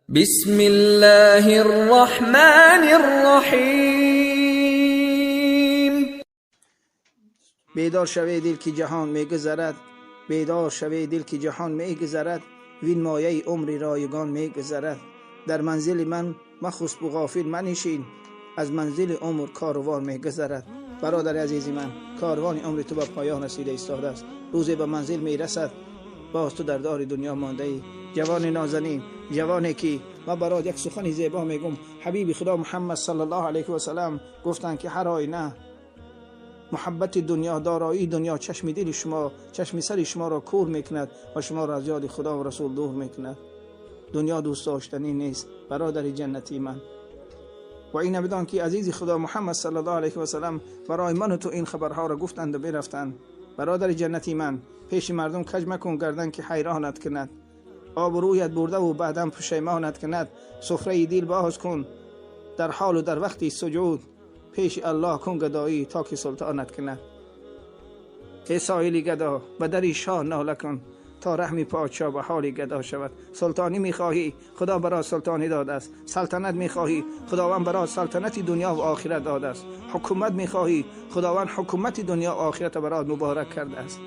بسم الله الرحمن الرحيم. Бедор шаве, дил, ки ҷаҳон мегузарад. Бедор шаве, дил, ки ҷаҳон мегузарад. Вин мояи умри ройгон мегузарад. Дар манзили ман махусбу ғофил манишин, аз манзили умр корвон мегузарад. Бародари азизи ман, корвони умри ту ба поён расида истодааст. Рӯзе ба манзил мерасад, боз ту дар дори дунё мондаӣ. Ҷавони нозанин, ҷавоне ки ман барот як сухани зебо мегум. Ҳабиби Худо Муҳаммад саллаллоҳу алайҳи васалам гуфтанд, ки ҳар оина муҳаббати дунё, дороии дунё чашми дили шумо, чашми сари шуморо кур мекунад ва шуморо аз ёди Худо ва Расул дур мекунад. Дунё дӯст доштанӣ нест, бародари ҷаннатии ман. Ва ина бидон, ки азизи Худо Муҳаммад саллаллоҳу алайҳи васалам барои ману ту ин хабарҳоро гуфтанду бирафтанд. Бародари ҷаннати ман, пеши мардум каҷ макун гардан, ки ҳайронат кунад, обрӯят бурдаву баъдан пушаймонат кунад. Суфраи дил боз кун дар ҳолу дар вақти суҷуд, пеши Аллоҳ кун гадоӣ, то ки султонат кунад. Э соили гадо, ба дари шоҳ нола кун, то раҳми подшоҳ ба ҳоли гадо шавад. Султонӣ мехоҳӣ, Худо барот султонӣ додааст. Салтанат мехоҳӣ, Худованд барот салтанати дунё ва охират додааст. Ҳукумат мехоҳӣ, Худованд ҳукумати дунё ва охирата барот муборак кардааст.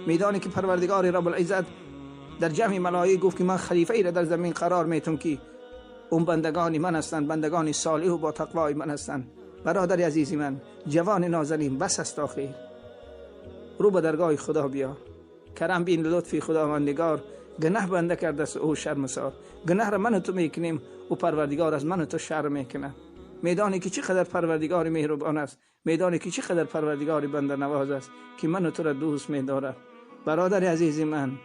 Медонӣ, ки Парвардигори Рабулиззат дар ҷамъи малоик гуфт, ки ман халифаеро дар замин қарор метум, ки он бандагони ман ҳастанд, бандагони солиҳу бо тақвои ман ҳастанд. Бародари азизи ман, ҷавони нозанин, бас аст охир. Рӯ ба даргоҳи Худо биё, карам бин лутфи Худовандигор. Гунаҳ банда кардааст, ӯ шармсор. Гунаҳро ману ту мекунем, ӯ Парвардигор аз ману ту шарм мекунад. Медонӣ, ки чӣ қадар Парвардигори меҳрубон аст? Медонӣ, ки чӣ қадар Парвардигори банданавоз аст, ки ману туро дӯст медорад? Бародари азизи ман,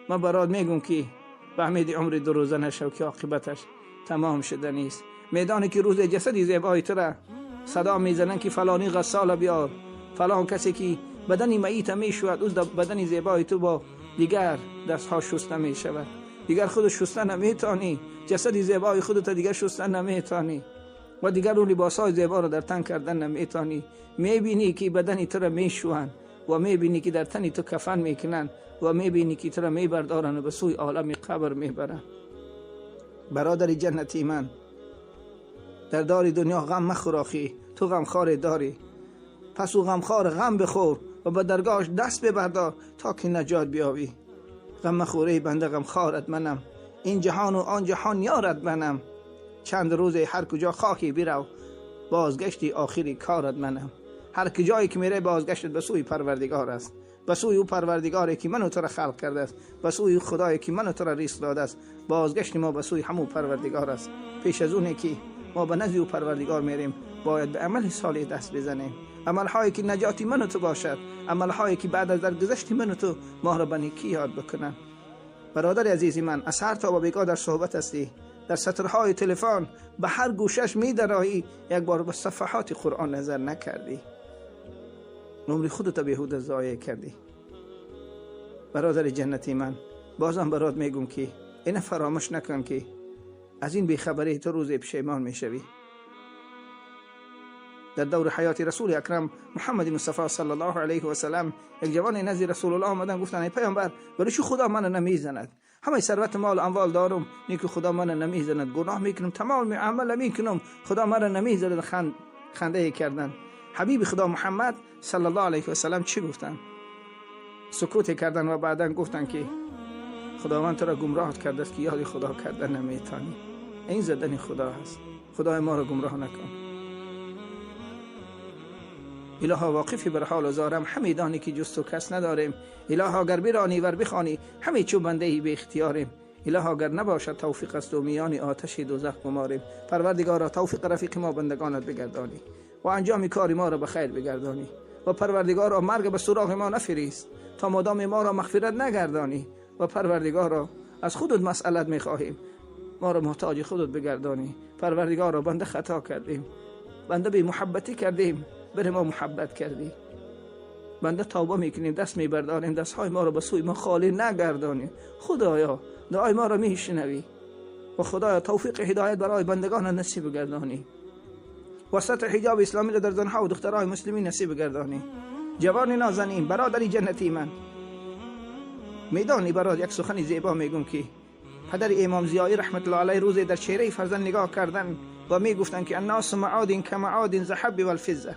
ман барот мегӯм, ки ба умеди умри дурӯза нашав, ки оқибаташ тамом шуданист. Медонӣ, ки рӯзе ҷасади зебои тура садо мезананд, ки фалонӣ ғассола биёр, фалон касе ки бадани маита мешӯяд. Ӯ бадани зебои ту бо дигар дастҳо шуста мешавад. Дигар худу шуста наметонӣ. Ҷасади зебои худата дигар шуста наметонӣ ва дигар ӯ либосҳои зеборо дар тан кардан наметонӣ. Мебинӣ, ки бадани тура мешӯянд, ва мебинӣ, ки дар тани ту кафан мекунанд, ва мебинӣ, ки тура мебардоранд ва ба сӯи олами қабр мебаранд. Бародари ҷаннати ман, дар дори дунё ғам махӯр. Охӣ, ту ғамхоре дорӣ, пас ӯ ғамхор ғам бихӯр ва ба даргоҳаш даст бибардор, то ки наҷот биёбӣ. Ғам махӯр, эй банда, ғамхорат манам. Ин ҷаҳону он ҷаҳон ёрат манам. Чанд рӯзе ҳар куҷо хоҳӣ бирав, бозгашти охири корат манам. Ҳар куҷое ки мере, бозгаштат ба сӯи Парвардигор аст, ба сӯи ӯ Парвардигоре ки ману тура халқ кардааст, ба сӯи Худое ки ману тура ризқ додааст. Бозгашти мо ба сӯи ҳамун Парвардигор аст. Пеш аз оне ки мо ба назди ӯ Парвардигор мерем, бояд ба амали солеҳ даст бизанем, амалҳое ки наҷоти ману ту бошад, амалҳое ки баъд аз даргузашти ману ту моро ба некӣ ёд бикунанд. Бародари азизи ман, аз ҳар то ба бегоҳ дар суҳбат ҳастӣ, дар сатрҳои телефон ба ҳар гӯшаш медароӣ, як бор ба сафҳоти Қуръон назар накардӣ. Умри худата беҳуда зоеъ кардӣ. Бародари ҷаннати ман, бозам барот мегум, ки ина фаромӯш накун, ки аз ин бехабарии ту рӯзе пушаймон мешавӣ. Дар даври ҳаёти Расули Акрам Муҳаммади Мустафо саллаллоҳу алайҳи васалам як ҷавоне назди Расулуллоҳ омадан, гуфтанд: «Эй паёмбар, барои чӣ Худо мана намезанад? Ҳамаи сарвати молу амвол дорум, неку Худо мана намезанад. Гуноҳ мекунам, тамоми амала мекунам, Худо мана намезанад.» Хандае карданд. Ҳабиби Худо Муҳаммад саллаллоҳу алайҳи васалам чӣ гуфтанд? Сукуте карданд ва баъдан гуфтанд, ки Худованд туро гумроҳат кардааст, ки ёди Худо карда наметонӣ. Ин задани Худо ҳаст. Худои моро гумроҳ накун. Илоҳо, воқифи бар ҳолу зорам, ҳаме донӣ, ки ҷуз ту кас надорем. Илоҳо, гар биронӣ, вар бихонӣ, ҳаме чу бандаи беихтиёрем. Илоҳо, гар набошад тавфиқ аз ту, миёни оташи дӯзах гуморем. Парвардигоро, тавфиқ рафиқи мо бандагонат бигардонӣ ва анҷоми кори моро ба хайр бигардонӣ. Ва Парвардигоро, марг ба суроғи мо нафирист, то модоми моро мағфират нагардонӣ. Ва Парвардигоро, аз худут масъалат мехоҳем, моро муҳтоҷи худут бигардонӣ. Парвардигоро, банда хато кардем, банда бемуҳаббатӣ кардем, бари мо муҳаббат кардӣ. Банда тавба мекунем, даст мебардорем, дастҳои моро ба сӯи мо холӣ нагардонӣ. Худоё, дуои моро мешунавӣ. Ва Худоё, тавфиқи ҳидоят барои бандагон насиб гардонӣ ва сатри ҳиҷоби исломиро дар занҳо ва духтарони муслимин насиб гардонӣ. Ҷавони нозанин, бародари ҷаннати ман, медонӣ, барот як сухани зебо мегум, ки پدر امام ضیایی رحمت الله علیه روزی در چهره فرزند نگاه کردن و میگفتن که الناس معادن کمعادن ذهب والفضه.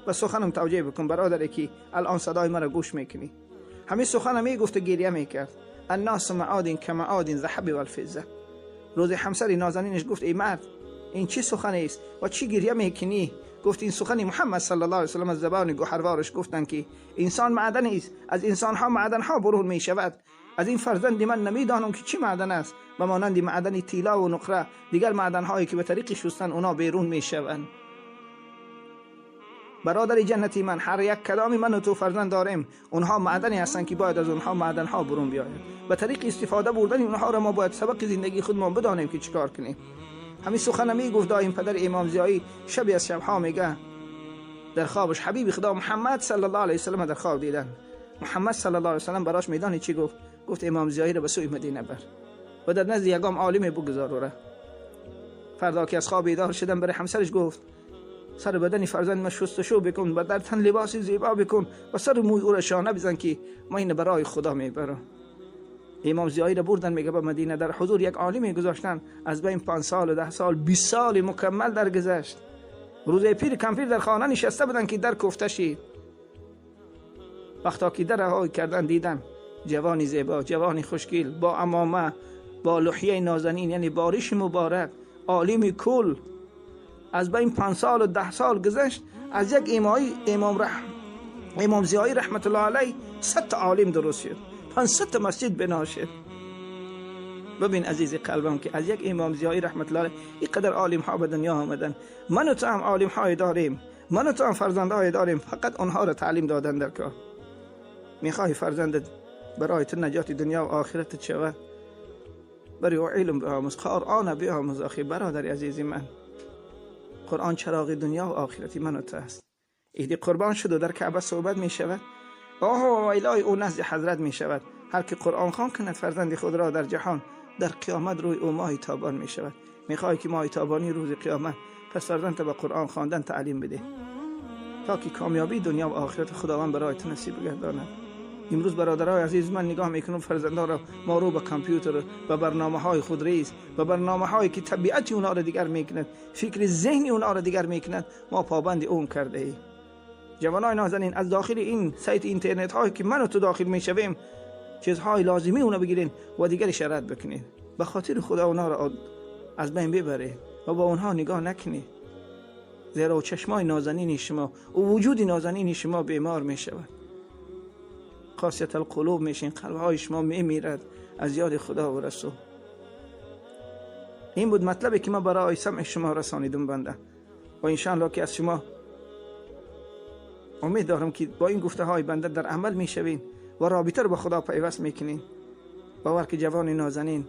و سخنم توجیه بکن برادر که الان صدای مرا گوش میکنی. همین سخنم میگفت و گریه میکرد. الناس معادن کمعادن ذهب والفضه. روز همسر نازنینش گفت ای مرد، این چه سخنی است و چی گریه میکنی؟ گفت این سخنی محمد صلی الله علیه و سلم از زبان گوهروارش گفتن که انسان معدن است، از انسان ها معدن ها برون میشود. از این فرزند من نمیدانم که چی معدن است، و مانند معدن طلا و نقره دیگر معدن هایی که به طریق شستن اونا بیرون میشوند. برادر جنتی من، هر یک کلامی من و تو فرزند داریم، اونها معدنی هستند که باید از اونها معدن ها برون بیاید. به طریق استفاده بردن اونها را ما باید سبق زندگی خودمان بدانیم که چیکار کنیم. همین سخن میگفت دایم پدر امام ضیایی. شبی از شبها میگه در خوابش حبیب خدا محمد صلی الله علیه و سلم در خواب دیدن. محمد صلی الله علیه و سلم براش میدانی چی گفت؟ گفت امام ضیایی را به سوی مدینه بر و در نزد یگام عالم بگذار. را فردا که از خواب بیدار شدن برای همسرش گفت سر بدن فرزند ما شستشو بکن و در تن لباس زیبا بکن و سر موی او را شانه بزن که ما این برای خدا میبرم. امام ضیایی را بردن میگه به مدینه، در حضور یک عالم گذاشتن. از بین 5 سال و 10 سال 20 سال مکمل درگذشت. روز پیر کمپیر در خانه نشسته بودن که در کوفته شید. وقتا که در رها کردن دیدن جوانی زیبا، جوانی خوشگل، با عمامه، با لحیه نازنین، یعنی بارش مبارک، عالم کل. از بین 5 سال و 10 سال گذشت. از یک امام ضیایی رحمت الله علیه 100 عالم درست شد، 500 مسجد بنا شد. ببین عزیز قلبم که از یک امام ضیایی رحمت الله علیه اینقدر عالم ها به دنیا آمدن. من و تو هم عالم های داریم، من و تو هم فرزندهای داریم، فقط آنها را تعلیم دادن در کار. میخوای فرزندت برای تو نجات دنیا و آخرت شود، برای او علم بیاموز، قرآن بیاموز. آخی برادر عزیز من، قرآن چراغ دنیا و آخرت من و تو است. ایدی قربان شد و در کعبه صحبت می شود، آه و الهی او نزد حضرت می شود. هر که قرآن خوان کند فرزند خود را در جهان، در قیامت روی او ماه تابان می شود. میخوای که ماه تابانی روز قیامت، پس فرزند به قرآن خواندن تعلیم بده تا که کامیابی دنیا و آخرت خداوند برای تو نصیب گرداند. امروز برادرای عزیز من نگاه میکنم فرزندان را ما رو به کامپیوتر و برنامه های خود ریز و برنامه هایی که طبیعت اونا را دیگر میکند، فکر ذهنی اونا را دیگر میکند، ما پابند اون کرده ایم. جوانای نازنین، از داخل این سایت اینترنت هایی که من و تو داخل میشویم چیزهای لازمی اونا بگیرین و دیگرش رد بکنین. به خاطر خدا اونا را از بین ببره و با اونها نگاه نکنید، زیرا چشمای نازنین شما و وجود نازنین شما بیمار میشود. قاسیت القلوب میشین، قلبهای شما میمیرد از یاد خدا و رسول. این بود مطلبی که من برای سمع شما رسانیدم بنده، و انشاءالله که از شما امید دارم که با این گفته های بنده در عمل میشوین و رابطه رو با خدا پیوست میکنین. باور که جوان نازنین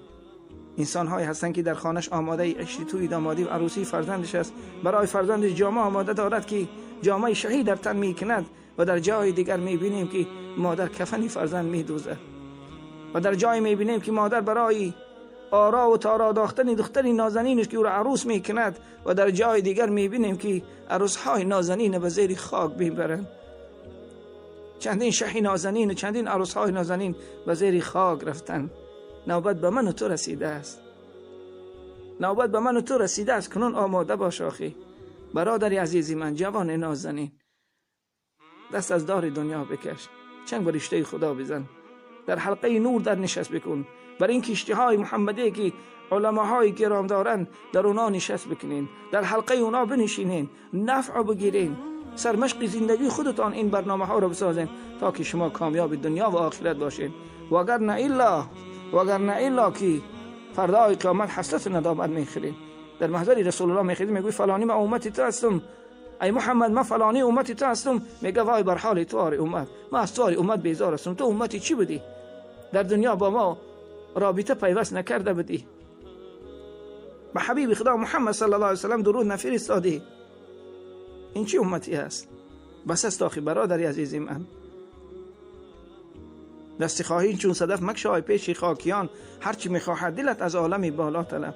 انسان های هستن که در خانش آماده عشق توی دامادی و عروسی فرزندش است، برای فرزندش جامه آماده دارد که جامه شهید در تن میکند، و در جای دیگر میبینیم که مادر کفنی فرزند میدوزد، و در جای میبینیم که مادر برای آرا و تارا داختن دختری نازنینش که او را عروس میکند، و در جای دیگر میبینیم که عروسهای نازنین به زیر خاک میبرند. چندین شهی نازنین و چندین عروسهای نازنین به زیر خاک رفتن. نوبت به من و تو رسیده است، نوبت به من و تو رسیده است. کنون آماده باش آخی برادر عزیزی من، جوان نازنین، دست از دار دنیا بکش، چنگ بر رشته خدا بزن، در حلقه نور در نشست بکن، بر این کشتی های محمدی که علماهای گرام دارن در اونا نشست بکنین، در حلقه اونا بنشینین، نفع بگیرین، سرمشق زندگی خودتان این برنامه ها رو بسازین تا که شما کامیاب دنیا و آخرت باشین. وگر نه الا که فردای قیامت حسرت ندامت میخرین. در محضر رسول الله میخرین، میگوی فلانی من امتی تو هستم، ای محمد من فلانی امتی تو هستم. میگه وای بر حال تو آری امت، من از تو آری امت بیزار هستم، تو امتی چی بودی؟ در دنیا با ما رابطه پیوست نکرده بودی، به حبیب خدا محمد صلی الله علیه و سلم درود نفرستادی. این چی امتی هست؟ بس است آخی برادری عزیزی من. دست خواهی چون صدف مکشای پیش خاکیان، هرچی میخواهد دلت از عالم بالا طلب.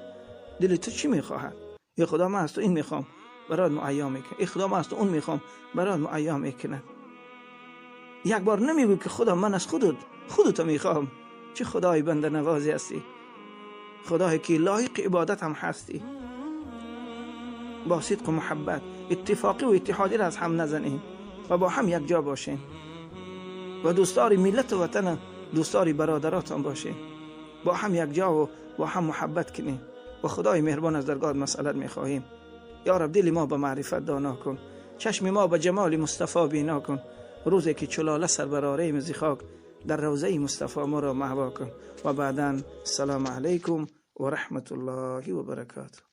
دل تو چی میخواهد؟ ای خدا من از تو این میخوام، برات معیا میکنه. ای خدا من از تو اون میخوام، برات معیا میکنه. یک بار نمیگو که خدا من از خودت میخوام. چه خدای بنده نوازی هستی. Худое ки лоиқи ибодат ҳам ҳастӣ, бо сидқу муҳаббат иттифоқӣ ва иттиҳодиро аз ҳам назанем ва бо ҳам якҷо бошем ва дӯстдори миллату ватан, дӯстдори бародаротон бошем, бо ҳам якҷо ва бо ҳам муҳаббат кунем ва Худои меҳрубон, аз даргоҳат масъалат мехоҳем. Ё Раб, дили мо ба маърифат доно кун, чашми мо ба ҷамоли Мустафо бино кун. Рӯзе ки чу лола сар барорем зи хок, дар равзаи Мустафо моро маҳво кун. Ва баъдан, ассалому алайкум ва раҳматуллоҳи ва баракотуҳ.